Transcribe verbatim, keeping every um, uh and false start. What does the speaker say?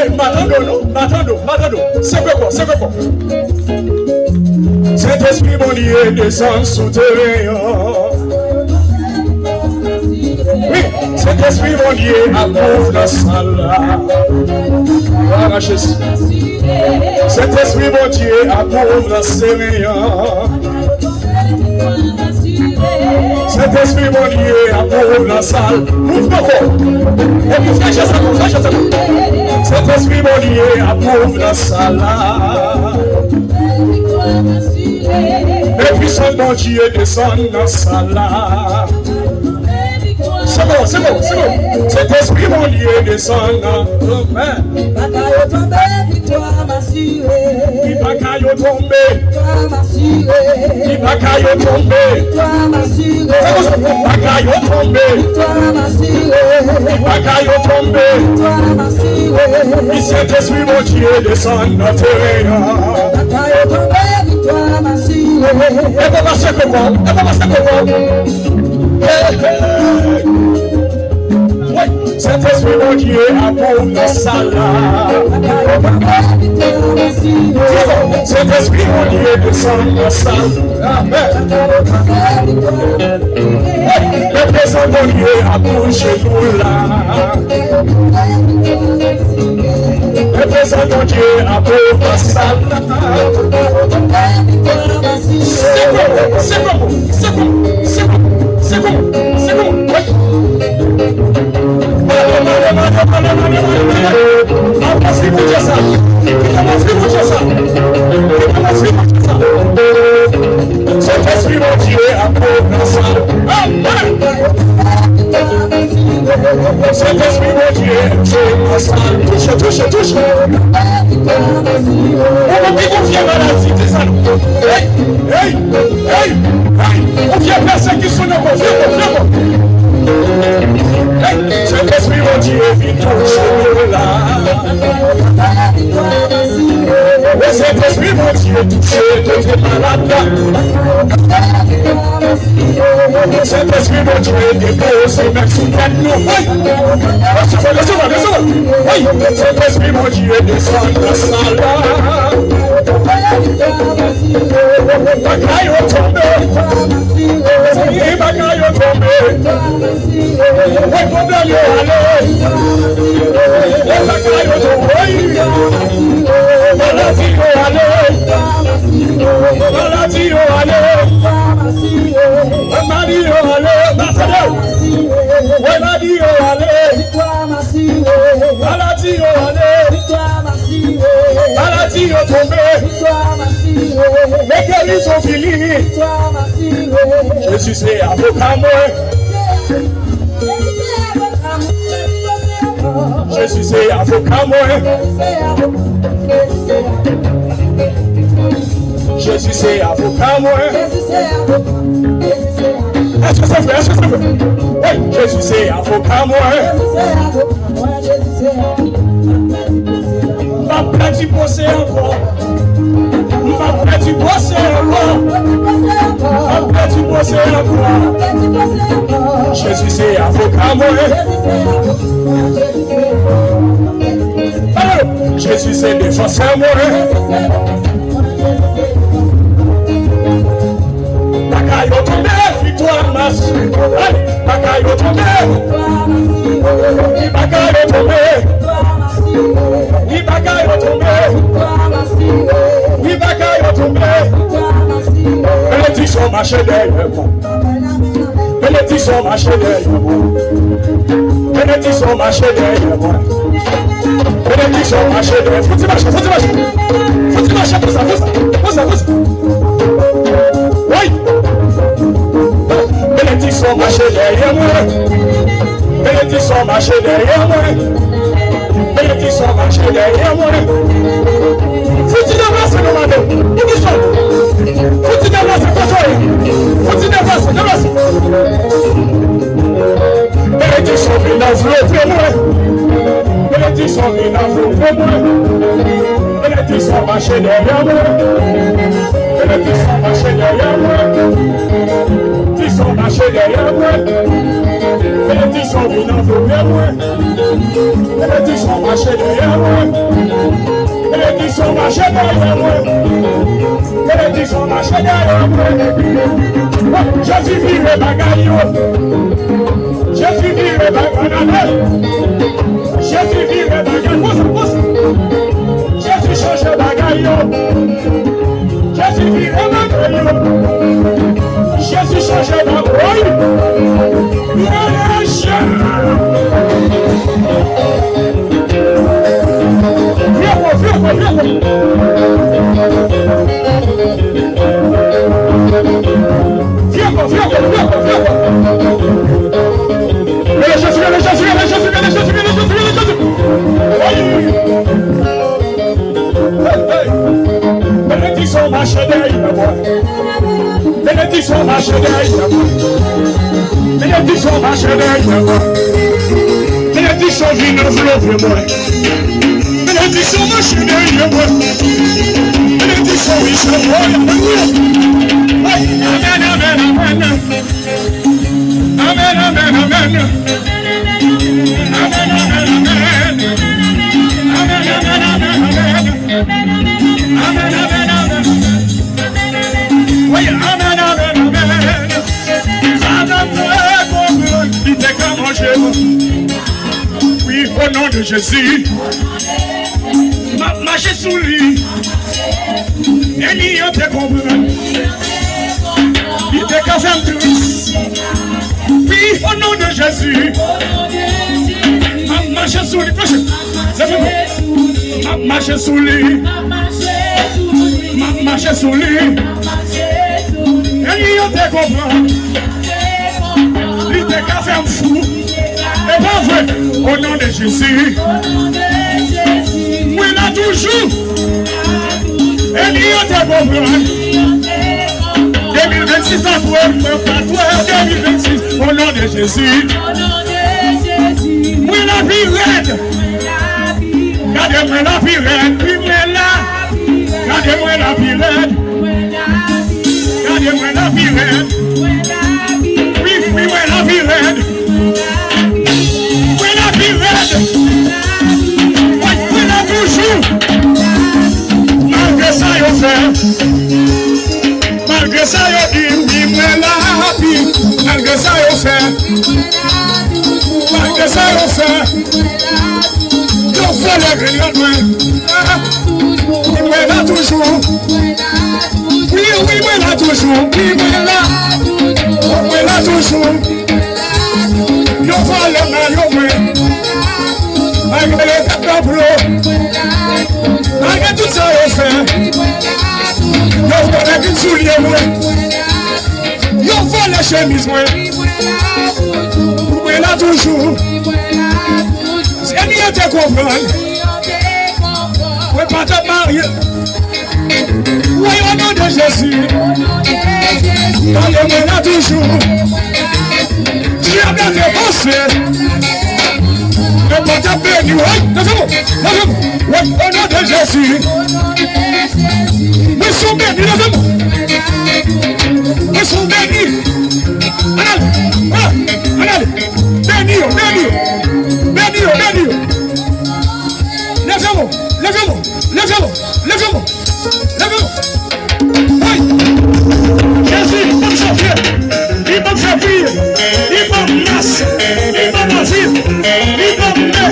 M pa tande w non, m pa tande w, m pa tande w. Seve kò, seve kò. Sentespri Bondye desann sou teren an. Wi, Sentespri Bondye ap mouv nan sal la. Ara Jezi. Sentespri Bondye ap mouv nan seren an. Sentespri Bondye ap mouv nan sal. Mouv nan kò. Epi fè jès sa kon, fè jès sa kon. Sentespri Bondye ap mouv nan sal la. Men pwisans Bondye desann nan sal la. Se bon, se bon, se bon. Sentespri Bondye desann nan. Amèn. Baka yo tonbe, viktwa m asire. Wi, baka yo tonbe. Viktwa m asire. Wi, baka yo tonbe. Viktwa m asire. Fè konsa. Baka yo tonbe. Viktwa m asire. Wi, baka yo tonbe. Viktwa m asire. Wi, Sentespri Bondye desann nan teren an. Baka yo tonbe, viktwa m asire. E pa pase koko, e pa pase koko. Hey, hey. Wi, Sentespri Bondye ap mouv nan sal la. Sentespri Bondye desann nan sal la. Amèn. Wi, men prezans Bondye ap touche nou la. Men prezans Bondye ap mouv nan sal la. Se bon, se bon, se bon, se bon, se bon, se bon. Wi. Mande, mande, mande, mande, mande, mande, mande. Anplis li pou Dye sa. Kite anplis li pou Dye sa. Kite anplis li pou Dye sa. Sentespri Bondye ap mouv nan sal. Amèn. Sentespri Bondye ap mouv nan sal. Touche, touche, touche. Ou menm ki gon vye maladi, di sa non. Hey, hey, hey, hey. Ou vye pèsekisyon nan kò, vye kò, vye kò. Hey, Sentespri Bondye vin touche nou la. Wi, Sentespri Bondye touche kote malad la. Sentespri Bondye depoze men sou tèt nou. Wi. Resevwa, resevwa, resevwa. Wi. Sentespri Bondye desann nan sal la. Bagay yo tonbe. Mezanmi, bagay yo tonbe. Wi, pwoblèm yo ale. Wi, bagay yo tonbe. Wi. Maladi yo ale. Maladi yo ale. Maladi yo ale. Maladi yo ale. Maladi yo ale. Maladi yo tonbe. Men gerizon vini. Jezi se avoka mwen. Jezi se avoka mwen. Jezi se avoka mwen. Èske se vre? Èske se vre? Wi, Jezi se avoka mwen. M p ap pèdi pwosè ankò. M p ap pèdi pwosè ankò. M p ap pèdi pwosè ankò. Jezi se avoka mwen. Alo, Jezi se defansè mwen. Baka yo tonbe, viktwa m asire. Baka yo tonbe. Wi, baka yo tonbe. Wi, baka yo tonbe. Wi, baka yo tonbe. Benediksyon mache dèyè mwen. Benediksyon mache dèyè mwen. Benediksyon mache dèyè mwen. Benediksyon mache dèyè. Fouti mache, fouti mache. Fouti mache konsa, konsa, konsa, konsa. Wi. Benediksyon mache dèyè mwen. Benediksyon mache dèyè mwen. Benediksyon mache dèyè mwen. Fouti deplase non madanm. Pou ki sa? Fouti deplase kote w ye. Fouti deplase, deplase. Benediksyon vin anvlope mwen. Benediksyon vin anvlope mwen. Benediksyon mache dèyè mwen. Benediksyon mache dèyè mwen. Benediksyon mache dèyè mwen. Benediksyon vin antoure mwen. Benediksyon mache dèyè mwen. Benediksyon mache dèyè mwen. Benediksyon mache dèyè mwen. Jezi vire bagay yo. Jezi vire bagay yo. Jezi vire bagay yo. Konsa, konsa. Jezi chanje bagay yo. Jezi vire bagay yo. Jezi chanje bagay yo. Vye fò, vye fò, vye fò. Vye fò, vye fò, vye fò, vye fò. Rele Jezi, rele Jezi, rele Jezi, rele Jezi, rele Jezi, rele Jezi. Oy! Hey, hey. Benediksyon mache dèyè mwen. Benediksyon mache dèyè mwen. Benediksyon mache dèyè mwen. Benediksyon vin anvlope mwen. Benediksyon mache dèyè mwen. Benediksyon riche mwen. Amèn, amèn, amèn. Amèn, amèn, amèn. Amèn, amèn, amèn. Amèn, amèn, amèn, amèn. Amèn, amèn, amèn. Wi, amèn, amèn, amèn. Sa dam te konprann, li te ka manje. Wi, o non de Jezi. M ap mache sou li. Ènmi an te konprann. Li te ka fè m tris. Wi, o non de Jezi. M ap mache sou li. Mache. M ap mache sou li. M ap mache sou li. Ènmi an te konprann. Li te ka fè m fou. E pa vre. O non de Jezi. Mwen la toujou. Ènmi an te konprann. De mil vennsis la pou mwen, pa twè, de mil vennsis, o non de Jezi. Mwen la pi rèd. Gade mwen la pi rèd, wi mwen la. Gade mwen la pi rèd. Gade mwen la pi rèd. Wi, wi, mwen la pi rèd. Mwen la pi rèd. Wi, mwen la toujou. Malgre sa yo fè. Malgre sa yo di, wi, mwen la pi. Malgre sa yo fè. Malgre sa yo fè. Yo vòlè grenn mwen. Wi, mwen la toujou. Wi, wi, mwen la toujou. Wi, mwen la. Mwen la toujou. Yo vòlè mayo mwen. Malgre yo tap nan plo. Malgre tout sa yo fè. Yo vòlè grenn soulye mwen. Yo vòlè chemiz mwen. Mwen la toujou. Ènmi an te konprann. Mwen pa t ap marye. Wi, o non de Jezi. Gade mwen la toujou. Dyab la te panse. Mwen pa t ap beni. Wi, leve mwen. Leve mwen. Wi, o non de Jezi. Mwen sou beni, leve mwen. Mwen sou beni. Ann ale. Ann ale. Beni yo, beni yo. Beni yo, beni yo. Leve mwen, leve mwen, leve mwen, leve mwen, leve mwen. Woy! Jezi, li ban m janvye, li ban m fevriye, li ban m mas, li ban m avril, li ban m me.